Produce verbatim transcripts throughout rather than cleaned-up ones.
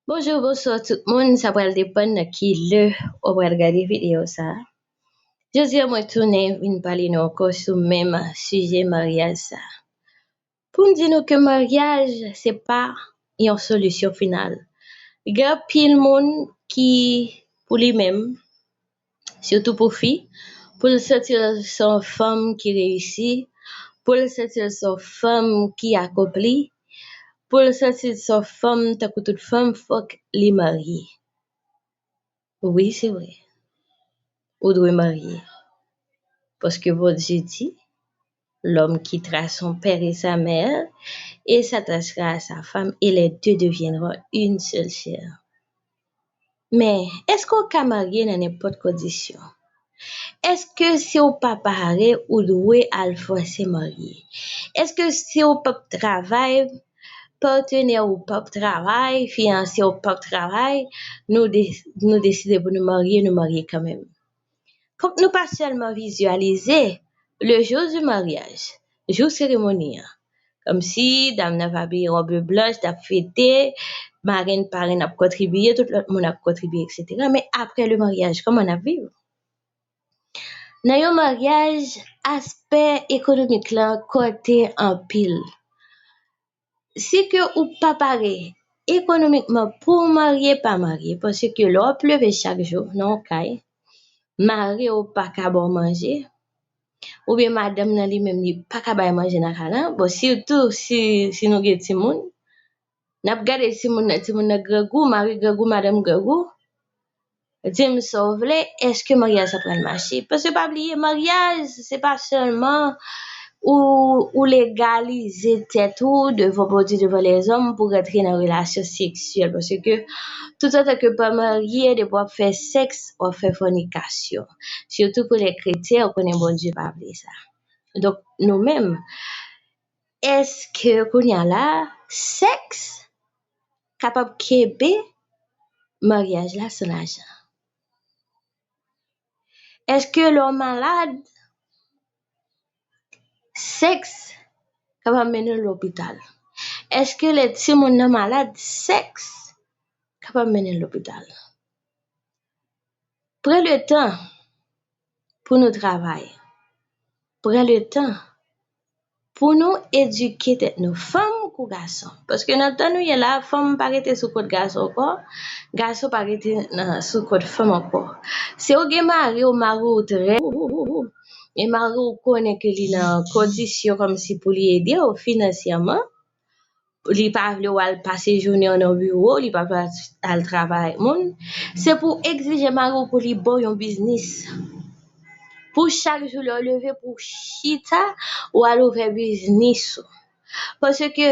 Bonjou, bonswa tout moun, sa pral depann nan ki lè ou pral gade videyo sa a. Jodi a mwen tounen vin pale nou ankò sou menm sijè maryaj sa a. Pou m di nou ke maryaj se pa yon solisyon final. Gen anpil moun ki, pou li menm, sitou pou fi, pou l santi l se yon fanm ki reyisi, pou l santi l se yon fanm ki akonpli, pou l santi l se yon fanm tankou tout fanm, fòk li marye. Wi, se vre. Ou dwe marye. Paske Bondye di, l'homme quittera son père et sa mère, et s'attachera à sa femme, et les deux deviendront une seule chair. Men, èske w ka marye nan nenpòt kondisyon? Èske si w pa pare, ou dwe al fòse marye? Èske si w p ap travay, patnè w p ap travay, fiyanse w p ap travay, nou de-, nou deside pou nou marye, nou marye kanmenm? Fòk nou pa sèlman vizyalize le jour du mariage, jou seremoni an. Kòmsi dam nan va abiye wòb blanch, l ap fete, marenn, parenn ap kontribiye, tout lòt moun ap kontribiye, etsetera. Men apre le maryaj, kòman n ap viv? Nan yon maryaj, aspè ekonomik lan konte anpil. Si ke ou pa pare ekonomikman pou w marye, pa marye, paske lè w ap leve chak jou nan yon kay, mari w pa ka ba w manje, oubyen madanm nan li menm li pa ka bay manje nan kay lan, bon, sitou si, si nou gen timoun, n ap gade timoun nan, timoun nan grangou, mari grangou, madanm grangou, di m sa w vle, èske maryaj sa pral mache? Paske pa bliye, maryaj, se pa sèlman ou, ou legalize tèt ou devan Bondye, devan lèzòm pou rantre nan relasyon seksyèl. Paske toutotan ke w pa marye, depi w ap fè sèks, w ap fè fònikasyon. Sitou pou lè kretyen, ou konnen Bondye pa vle sa. Donk, nou menm, èske kounye a la, sèks kapab kenbe maryaj la san lajan? Èske lè w malad, sèks kapab mennen w lopital? Èske lè timoun nan malad, sèks kapab mennen l lopital? Pran le tan pou nou travay. Pran le tan pou nou edike tèt nou, fanm kou gason. Paske nan tan nou ye la, fanm pa rete sou kont gason ankò, gason pa rete nan, sou kont fanm ankò. Si w gen mari w, mari w trè, e mari w konnen ke li nan kondisyon kòmsi pou li ede w finansyèman, li pa vle w al pase jounen an nan biwo, li pa vle al travay ak moun, se pou w egzije mari w pou li ba w yon biznis. Pou chak jou lè w leve, pou w chita, ou al ouvè biznis ou. Paske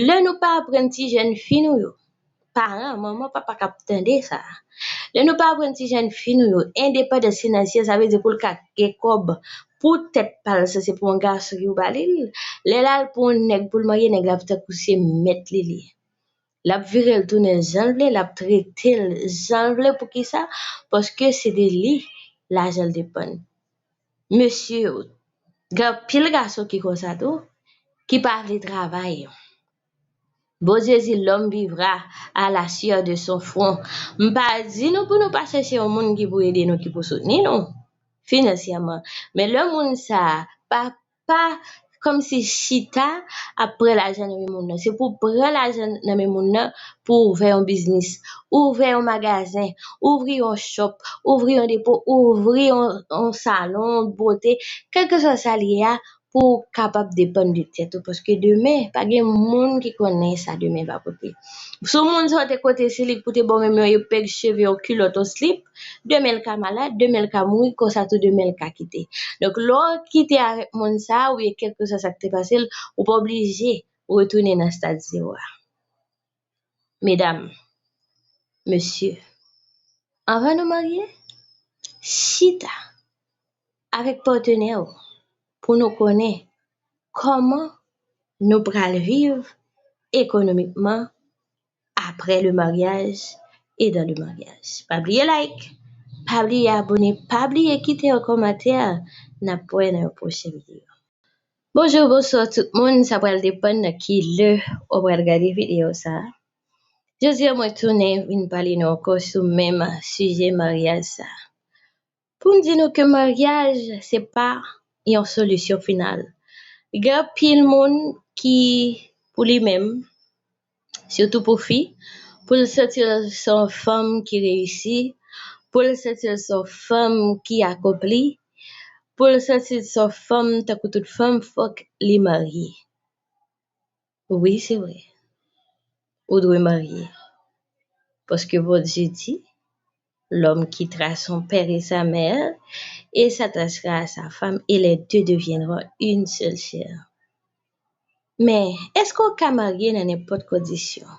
lè nou pa aprann ti jèn fi nou yo, paran, manman, papa k ap tande sa, lè nou pa aprann ti jèn fi nou yo endepandans finansyè, sa vle di pou l ka gen kòb pou tèt pa l, sa se pou yon gason ki pou ba li l. Lè l al pou yon nèg pou l marye, nèg la ap tankou se mèt li li. L ap vire l tounen jan l vle, l ap trete l jan l vle. Poukisa? Paske se de li lajan l depann. Mesye yo, gen anpil gason ki konsa tou, ki pa vle travay. Bondye di, l'homme vivra à la sueur de son front. M pa di nou pou nou pa chèche yon moun ki pou ede nou, ki pou soutni nou finansyèman. Men lè moun sa a pa, pa kòmsi chita ap pran lajan nan men moun nan. Se pou pran lajan nan men moun nan pou ouvè yon biznis, ouvè yon magazen, ouvri yon shop, ouvri yon depo, ouvri yon, yon salon bote, kèlkeswa sa l ye a, pou w kapab depann de tèt ou, paske demen, pa gen moun ki konnen sa demen va pote. Si yon moun sa w te konte se li k pou te ba w menm yon epèg cheve, yon kilòt, yon slip, demen l ka malad, demen l ka mouri, konsa tou demen l ka kite. Donk, lè w kite avèk moun sa a, oubyen kèlkeswa sa k te pase l, ou pa oblije retounen nan stad zewo a. Medam, mesye, anvan nou marye, chita avèk patnè w pou nou konnen kòman nou pral viv ekonomikman après le mariage et dans le mariage. Pa bliye like, pa bliye abone, pa bliye kite yon kòmantè. N ap wè nan yon pwochen videyo. Bonjou, bonswa tout moun. Sa pral depann nan ki lè ou pral gade videyo sa a. Jodi a mwen tounen vin pale nou ankò sou menm sijè maryaj sa. Pou m di nou ke maryaj se pa yon solisyon final. Gen anpil moun ki, pou li menm, sitou pou fi, pou l santi l se yon fanm ki reyisi, pou l santi l se yon fanm ki akonpli, pou l santi l se yon fanm tankou tout fanm, fòk li marye. Wi, se vre. Ou dwe marye. Paske Bondye di, l'homme quittera son père et sa mère, et s'attachera à sa femme, et les deux deviendront une seule chair. Men, èske w ka marye nan nenpòt kondisyon?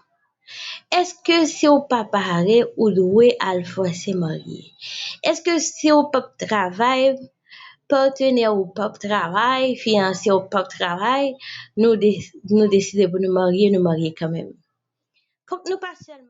Èske si w pa pare, ou dwe al fòse marye? Èske si w p ap travay, patnè ou p ap travay, fiyanse ou p ap travay, nou, de, nou deside pou nou marye, nou marye kanmenm? Fòk nou pa sèlman